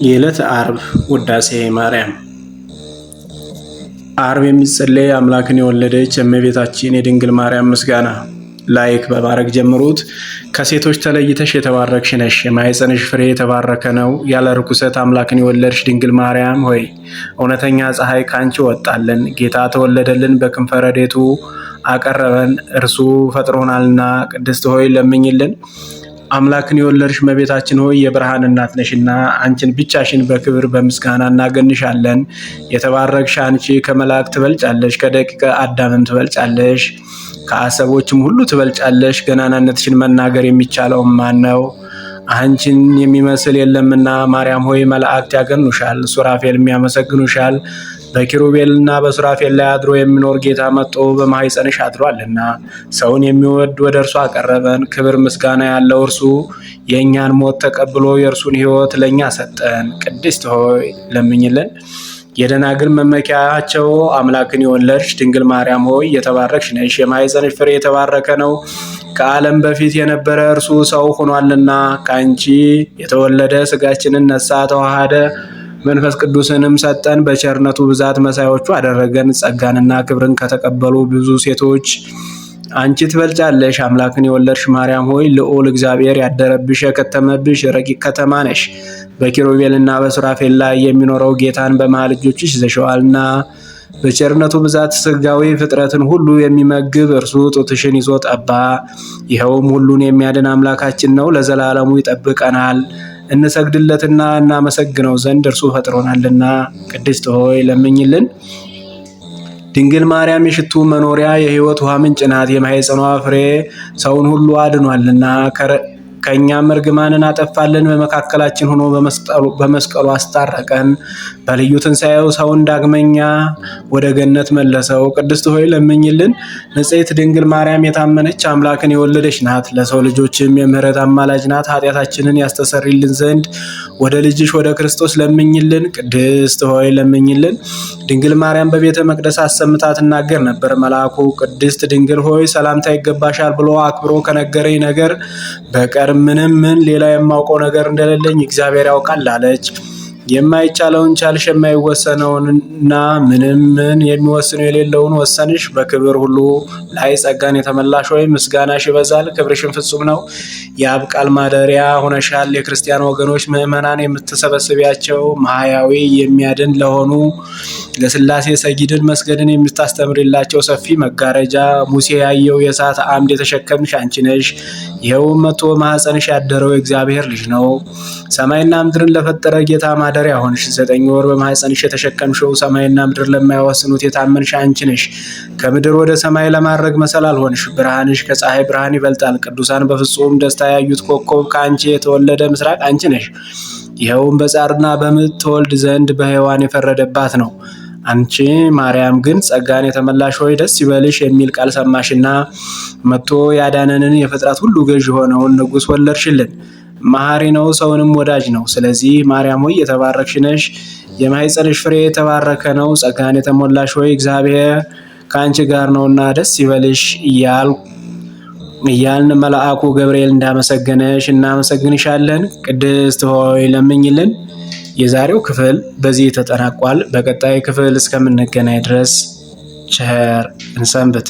የዕለተ ዓርብ ውዳሴ ማርያም። ዓርብ የሚጸለይ አምላክን የወለደች የእመቤታችን የድንግል ማርያም ምስጋና። Like በማድረግ ጀምሩት። ከሴቶች ተለይተሽ የተባረክሽ ነሽ፣ የማኅፀንሽ ፍሬ የተባረከ ነው። ያለ ርኩሰት አምላክን የወለድሽ ድንግል ማርያም ሆይ፣ እውነተኛ ፀሐይ ከአንቺ ወጣልን። ጌታ ተወለደልን፣ በክንፈ ረድኤቱ አቀረበን፣ እርሱ ፈጥሮናልና። ቅድስት ሆይ ለምኝልን። አምላክን የወለድሽ እመቤታችን ሆይ፣ የብርሃን እናት ነሽና አንቺን ብቻሽን በክብር በምስጋና እናገንሻለን። የተባረክሽ አንቺ ከመላእክት ትበልጫለሽ፣ ከደቂቀ አዳምም ትበልጫለሽ፣ ከአሰቦችም ሁሉ ትበልጫለሽ። ገናናነትሽን መናገር የሚቻለው ማን ነው? አንቺን የሚመስል የለምና። ማርያም ሆይ፣ መላእክት ያገኑሻል፣ ሱራፌልም ያመሰግኑሻል። በኪሩቤልና በሱራፌል ላይ አድሮ የሚኖር ጌታ መጥቶ በማኅፀንሽ አድሯልና ሰውን የሚወድ ወደ እርሱ አቀረበን። ክብር ምስጋና ያለው እርሱ የእኛን ሞት ተቀብሎ የእርሱን ሕይወት ለእኛ ሰጠን። ቅድስት ሆይ ለምኝልን። የደናግል መመኪያቸው አምላክን የወለድሽ ድንግል ማርያም ሆይ የተባረክሽ ነሽ። የማኅፀንሽ ፍሬ የተባረከ ነው። ከዓለም በፊት የነበረ እርሱ ሰው ሆኗልና ከአንቺ የተወለደ ስጋችንን ነሳ፣ ተዋሃደ፣ መንፈስ ቅዱስንም ሰጠን። በቸርነቱ ብዛት መሳዮቹ አደረገን። ጸጋንና ክብርን ከተቀበሉ ብዙ ሴቶች አንቺ ትበልጫለሽ። አምላክን የወለድሽ ማርያም ሆይ፣ ልዑል እግዚአብሔር ያደረብሽ የከተመብሽ ረቂቅ ከተማ ነሽ። በኪሩቤልና በሱራፌል ላይ የሚኖረው ጌታን በመሃል እጆችሽ ይዘሽዋልና በቸርነቱ ብዛት ስጋዊ ፍጥረትን ሁሉ የሚመግብ እርሱ ጡትሽን ይዞ ጠባ። ይኸውም ሁሉን የሚያድን አምላካችን ነው፣ ለዘላለሙ ይጠብቀናል። እንሰግድለትና እናመሰግነው ዘንድ እርሱ ፈጥሮናልና። ቅድስት ሆይ ለምኝልን። ድንግል ማርያም የሽቱ መኖሪያ የሕይወት ውሃ ምንጭ ናት። የማኅፀኗ ፍሬ ሰውን ሁሉ አድኗልና ከእኛም እርግማንን አጠፋልን። በመካከላችን ሆኖ በመስቀሉ አስታረቀን። በልዩ ትንሣኤው ሰውን ዳግመኛ ወደ ገነት መለሰው። ቅድስት ሆይ ለምኝልን። ንጽሕት ድንግል ማርያም የታመነች አምላክን የወለደች ናት። ለሰው ልጆችም የምሕረት አማላጅ ናት። ኃጢአታችንን ያስተሰርይልን ዘንድ ወደ ልጅሽ ወደ ክርስቶስ ለምኝልን። ቅድስት ሆይ ለምኝልን። ድንግል ማርያም በቤተ መቅደስ አሰምታ ትናገር ነበር። መልአኩ ቅድስት ድንግል ሆይ ሰላምታ ይገባሻል ብሎ አክብሮ ከነገረኝ ነገር በቀር ምንም ምን ሌላ የማውቀው ነገር እንደሌለኝ እግዚአብሔር ያውቃል አለች። የማይቻለውን ቻልሽ፣ የማይወሰነውንና ምንም ምን የሚወስነው የሌለውን ወሰንሽ። በክብር ሁሉ ላይ ጸጋን የተመላሽ ሆይ ምስጋናሽ ይበዛል፣ ክብርሽን ፍጹም ነው። የአብ ቃል ማደሪያ ሆነሻል። የክርስቲያን ወገኖች ምዕመናን የምትሰበስቢያቸው ማህያዊ የሚያድን ለሆኑ ለሥላሴ ሰጊድን መስገድን የምታስተምሪላቸው ሰፊ መጋረጃ ሙሴ ያየው የእሳት አምድ የተሸከምሽ አንቺ ነሽ። ይኸውም መጥቶ ማኅፀንሽ ያደረው የእግዚአብሔር ልጅ ነው። ሰማይና ምድርን ለፈጠረ ጌታ ማደሪያ ሆንሽ። 9 ወር በማኅፀንሽ የተሸከምሽው ሰማይና ምድር ለማይወስኑት የታመንሽ አንቺ ነሽ። ከምድር ወደ ሰማይ ለማድረግ መሰላል ሆንሽ። ብርሃንሽ ከፀሐይ ብርሃን ይበልጣል። ቅዱሳን በፍጹም ደስታ ያዩት ኮከብ ከአንቺ የተወለደ ምስራቅ አንቺ ነሽ። ይኸውም በጻርና በምጥ ትወልድ ዘንድ በሔዋን የፈረደባት ነው። አንቺ ማርያም ግን ጸጋን የተመላሽ ሆይ ደስ ይበልሽ የሚል ቃል ሰማሽና መጥቶ ያዳነንን የፍጥረት ሁሉ ገዥ የሆነውን ንጉሥ ወለድሽልን። መሐሪ ነው፣ ሰውንም ወዳጅ ነው። ስለዚህ ማርያም ሆይ የተባረክሽ ነሽ፣ የማኅፀንሽ ፍሬ የተባረከ ነው። ጸጋን የተሞላሽ ሆይ እግዚአብሔር ከአንቺ ጋር ነውና ደስ ይበልሽ እያልን መልአኩ ገብርኤል እንዳመሰገነሽ እናመሰግንሻለን። ቅድስት ሆይ ለምኝልን። የዛሬው ክፍል በዚህ ተጠናቋል። በቀጣይ ክፍል እስከምንገናኝ ድረስ ቸር እንሰንብት።